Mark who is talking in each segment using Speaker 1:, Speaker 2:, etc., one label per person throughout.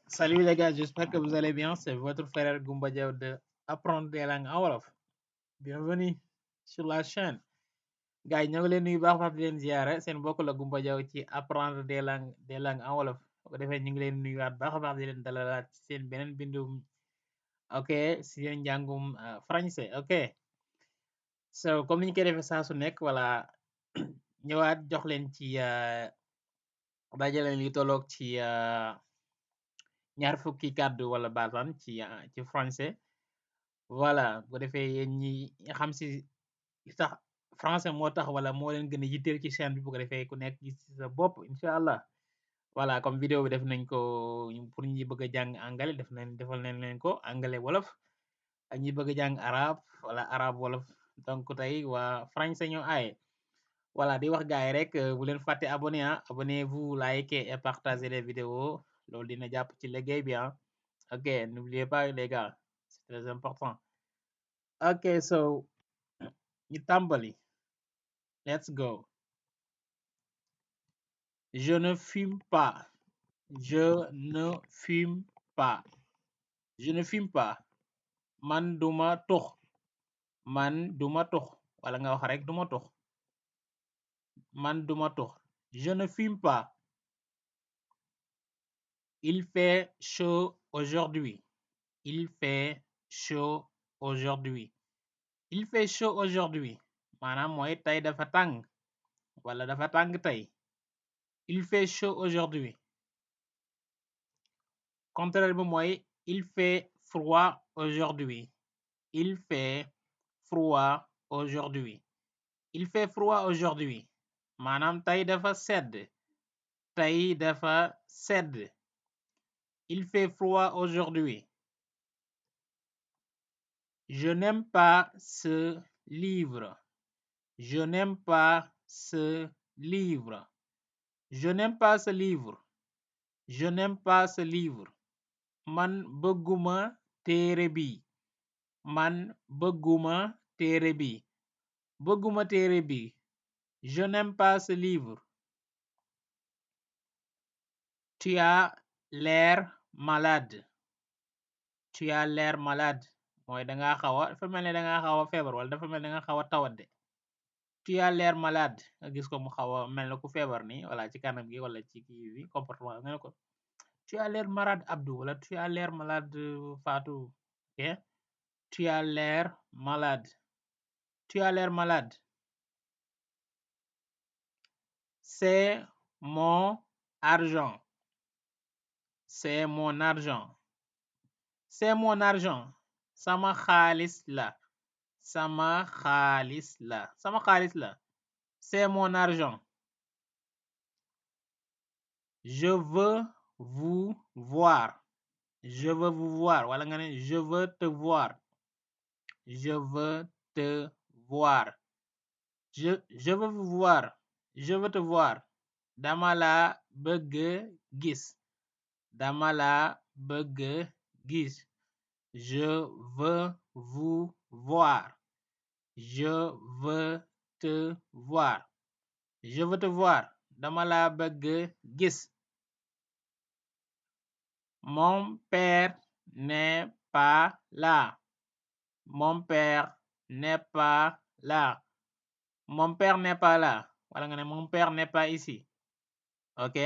Speaker 1: Salut les gars, j'espère que vous allez bien. C'est votre frère Goumba Diaw de Apprendre des langues en wolof. Bienvenue sur la chaîne. Gars yi ñoo ngi leen nuyu baax baax di leen ziare seen mbokk la Goumba Diaw ci apprendre des langues en wolof. Bu ko defee ñu ngi leen nuyuwaat baax a baax di leen dalalaat ci seen beneen bindum ok si seen njàngum français ok. So comme ni ñu koy defee saa su nekk voilà ñëwaat jox leen ci dajale li tolloog ci ñaar fukki kàddu wala baataan ci français. Voilà bu ko defee yéen ñi xam si li tax français moo tax wala moo leen gën a yitteel ci chaîne bi bu ko defee ku nekk gis ci sa bopp incha allah. Voilà comme vidéo bi def nañ ko pour ñi bëgg a jàng anglais defal nañ leen ko anglais wolof ak ñi bëgg a jàng arabe wala arabe wolof donc tey waa français ñoo aaye. Voilà di wax gars yi rek bu leen fàtte abonné abonnez-vous likez et partagez les vidéos loolu dina jàpp ci liggéey bi ok n'oubliez pas les gars c'est très important. Ok so ñu tàmbali let's go. Je ne fume pas. Je ne fume pas. Je ne fume pas. Man duma tux. Man duma tux wala nga wax rek duma tux. Man duma tux. Je ne fume pas. Il fait chaud aujourd'hui. Il fait chaud aujourd'hui. Il fait chaud aujourd'hui. Maanaam mooy tey dafa tàng wala dafa tàng tey. Il fait chaud aujourd'hui. Contraire bi mooy il fait froid aujourd'hui. Il fait froid aujourd'hui. Il fait froid aujourd'hui. Maanaam tey dafa sedd. Tey dafa sedd. Il fait froid aujourd'hui. Je n'aime pas ce livre. Je n'aime pas ce livre. Je n'aime pas ce livre. Je n'aime pas ce livre. Man bëgguma téere bi. Man bëgguma téere bi. Bëgguma téere bi. Je n'aime pas ce livre. Tu as l'air malade. Tu as l'air malade. Mooy danga dafa mel ne danga xawa feebar wala dafa mel ne danga xawa tawat de. Tu as l'air malade nga gis ko mu xawa mel ne ku feebar ni wala ci kanam gi wala ci kii bi comportement nga ne ko tu as l'air malade Abdou wala tu as l'air malade Fatou. Ok tu as l'air malade. Tu as l'air malade. C'est mon argent. C'est mon argent. C'est mon argent. Sama xaalis la. Sama xaalis la. Sama xaalis la. C'est mon argent. Je veux vous voir. Je veux vous voir. Wala nga ne je veux te voir. Je veux te voir. Je veux vous voir. Je veux te voir. Dama la bëgg gis. Dama la bëgg gis. Je veux vous voir. Je veux te voir. Je veux te voir. Dama la bëgg gis. Mon père n'est pas là. Mon père n'est pas là. Mon père n'est pas là. Wala nga ne mon père n'est pas ici. Ok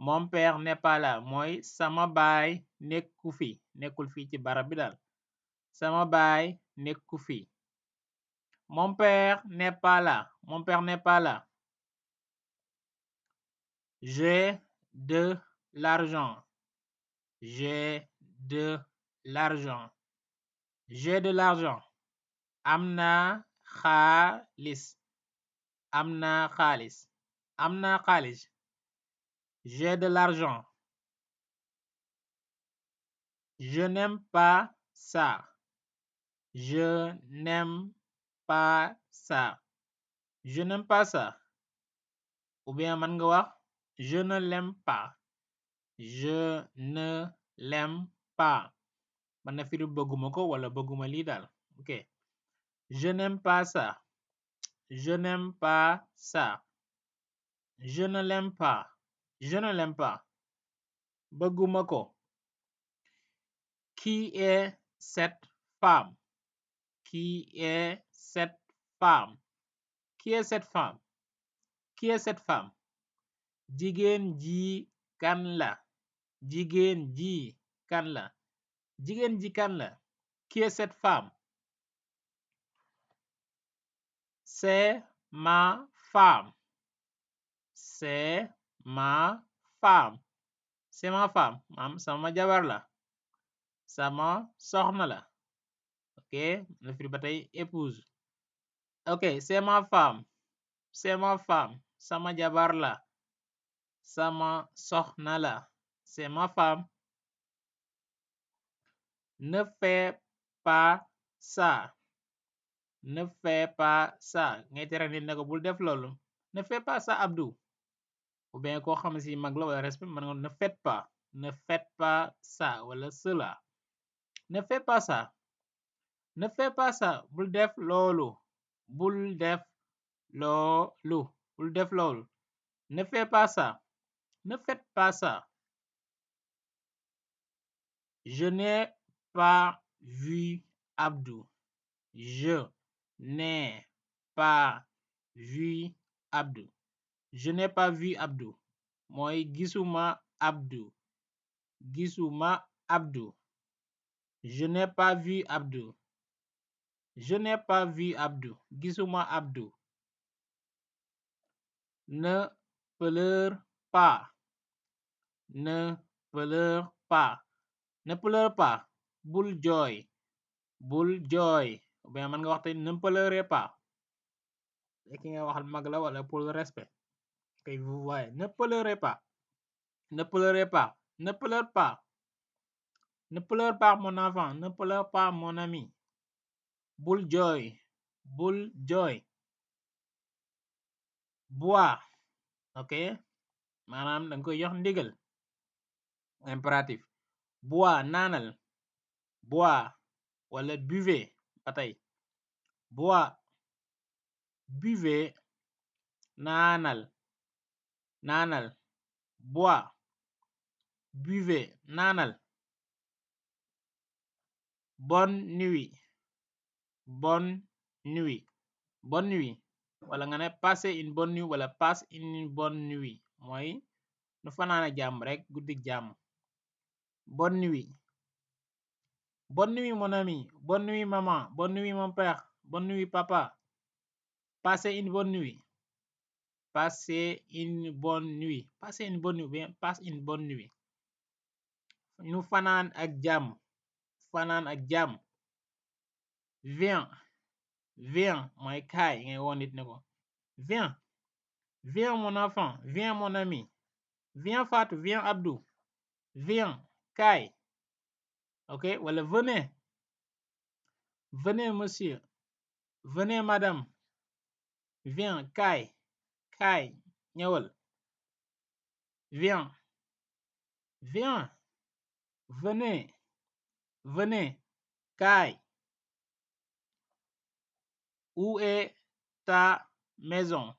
Speaker 1: mon père n'est pas là mooy sama baay nekku fi nekkul fii ci barab bi daal. Sama baay nekku fi. Mon père n'est pas là. Mon père n'est pas là. J'ai de l'argent. J'ai de l'argent. J'ai de l'argent. Am naa xaalis. Am naa xaalis. Am naa xaalis. J'ai de l'argent. Je n'aime pas ça. Je n'aime pas ça. Je n'aime pas ça. Ou bien man nga wax je ne l'aime pas. Je ne l'aime pas. Man na firi bëgguma ko wala bëgguma lii daal. Ok. Je n'aime pas ça. Je n'aime pas ça. Je ne l'aime pas. Je ne l'aime pas. bëgguma ko. Qui est cette femme? Qui est cette femme? Qui est cette femme? Qui est cette femme? Jigéen ji kan la? Jigéen ji kan la? Jigéen ji kan la? Qui est cette femme? C'est ma femme. C'est ma femme. C'est ma femme. Maam sama jabar la. Sama soxna la. Ok, na firi ba tey épouse. Ok, c'est ma femme. C'est ma femme. Sama jabar la. Sama soxna la. C'est ma femme. Ne fais pas ça. Ne fais pas ça. Ngay tere nit ne ko bul def loolu. Ne fais pas ça Abdou. Ou bien koo xam si mag la wala respect man nga ne faites pas. Ne faites pas ça wala cela. Ne fais pas ça. Ne fais pas ça. Bul def loolu. Bul def loolu. Bul def loolu. Ne fais pas ça. Ne faites pas ça. Je n'ai pas vu Abdou. Je n'ai pas vu Abdou. Je n'ai pas vu Abdou. Mooy gisuma Abdou. Gisuma Abdou. Je n'ai pas vu Abdou. Je n'ai pas vu Abdou. Gisuma Abdou. Ne pleure pas. Ne pleure pas. Ne pleure pas. Bul jooy. Bul jooy. Ou bien man nga wax te ne pleurez pas. Ki nga waxal mag la wala pour le respect. Ok, vous voyez. Ne pleurez pas. Ne pleurez pas. Ne pleure pas. Ne pleure pas mon enfant. Ne pleure pas mon ami. Bul jooy. Bul jooy. Bois. Ok, maanaam danga koy jox ndigal. Impératif. Bois naanal. Bois wala buvez ba tey. Bois. Buvez. Naanal. Naanal. Bois. Buvez. Naanal. Bonne nuit. Bonne nuit. Bonne nuit. Wala nga ne passez une bonne nuit wala passe une bonne nuit. Mooy nu fanaana jàmm rek guddik jàmm. Bonne nuit. Bonne nuit mon ami. Bonne nuit maman. Bonne nuit mon père. Bonne nuit papa. Passez une bonne nuit. Passez une bonne nuit. Passez une bonne nuit. Bien, passe une bonne nuit. Nu fanaan ak jàmm. Fanaan ak jàmm. Viens. Viens mooy kaay ngay woo nit ne ko. Viens. Viens mon enfant. Viens mon ami. Viens Fatou. Viens Abdou. Viens. Kaay. Ok, wala venez. Venez monsieur. Venez madame. Viens kaay. Kaay ñëwal. Viens. Viens. Venez. Venez. Kaay. Où est ta maison?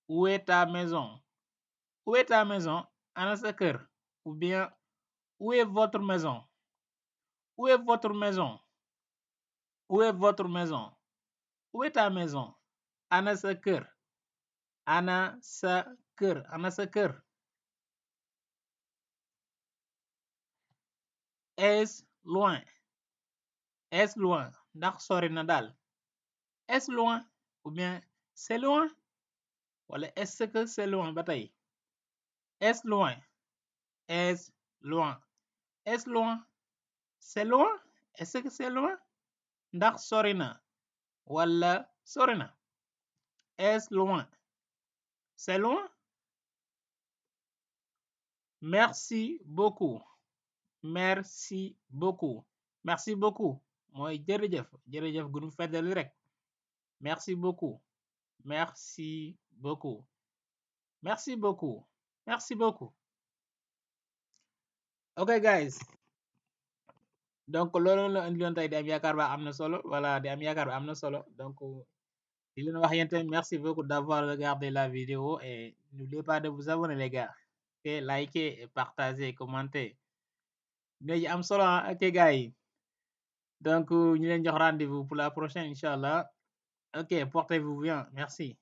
Speaker 1: Où est ta maison? Où est ta maison? Ana sa kër. Ou bien où est votre maison? Où est votre maison? Où est votre maison? Où est ta maison? Ana sa kër. Ana sa kër. Ana sa kër. Est loin. Est loin. Ndax sori na daal. Est loin. Ou bien c'est loin. Wala est-ce que c'est loin ba tey. Est loin. Est loin. Est loin. C'est loin. Est-ce que c'est loin? Ndax sori na. Wala sori na. Est loin. C'est loin. Merci beaucoup. Merci beaucoup. Merci beaucoup. Mooy jërëjëf. Jërëjëf gu nu feddali rek. Merci beaucoup. Merci beaucoup. Merci beaucoup. Merci beaucoup. Okay guys. Donc loolu la indiloon tey di am yaakaar ba am na solo. Voilà, di am yaakaar ba am na solo. Donc di leen wax yéen tamit merci beaucoup d'avoir regardé la vidéo et n'oubliez pas de vous abonner les gars. ok liker et partager commenter dina ci am solo ok gars yi donc ñu leen jox rendez-vous pour la prochaine inchallah ok portez-vous bien merci